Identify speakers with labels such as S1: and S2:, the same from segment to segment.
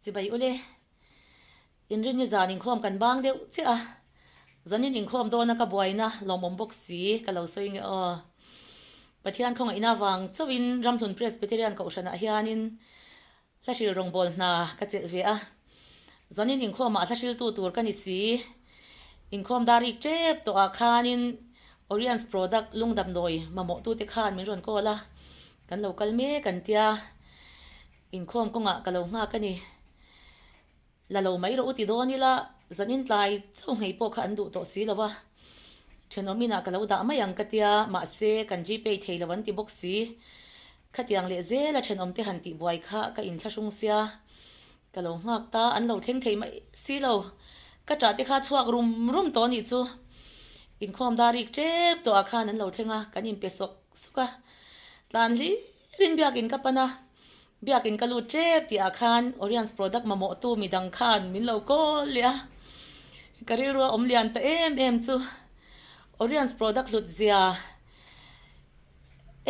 S1: Chibai ule, Inrinni zan inkhawm kan bang deuh chiah a, zanin inkhawm dawna ka buaina lawmawm bawk si ka lo sawi nge aw. Pathian khawngaihna vang chauhin Ramhlun Presbyterian Kohhranah hianin Hlahril rawngbawl hna ka chelh ve a, zanin inkhawmah hlahriltu tur ka ni si. Inkhawm dar rik tep tawhah khanin Oriens product lungdamdawi mamawhtute khan min rawn call a, kan lo kal mek an tia, inkhawm kawngah ka lo nghak a ni. La lo mai rawh u ti dawn ila, zanin tlai chauh nghei pawh kha an duh tawh si lo a, thenawm inah ka lo dah mai ang ka tia, mahse kan Gpay thei lo an ti bawk si. Khatiang leh zela thenawm te han tih buai kha ka inthlahrung sia, ka lo nghak ta, an lo thleng thei mai si lo. Ka ṭah te kha chhuak rum rum tawh anih chu. Inkhawm dar rik ṭep tawhah khan an lo thleng a, kan inpe sawk sawk a. Tlan hlirin biakin ka pan a, biakin ka lut ṭep tihah khan Oriens product mamawhtu midang khan min lo kawl leh a. Ka rilru a awm lian ta em em chu. Oriens product hlut zia.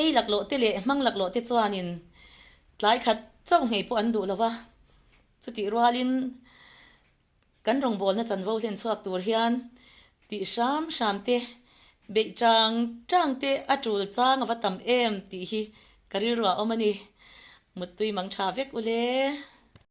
S1: Ei laklawh te leh hmang laklawh te chuanin tlai khat chauh ngei pawh an duh lo va, chutih rualin kan rawngbawlna chanvo hlen chhuak tur hian tih hram hram te, beih chang chang te a tul chang a va tam em tih hi ka rilru ah awm a ni. Muttui mang tha vek u le.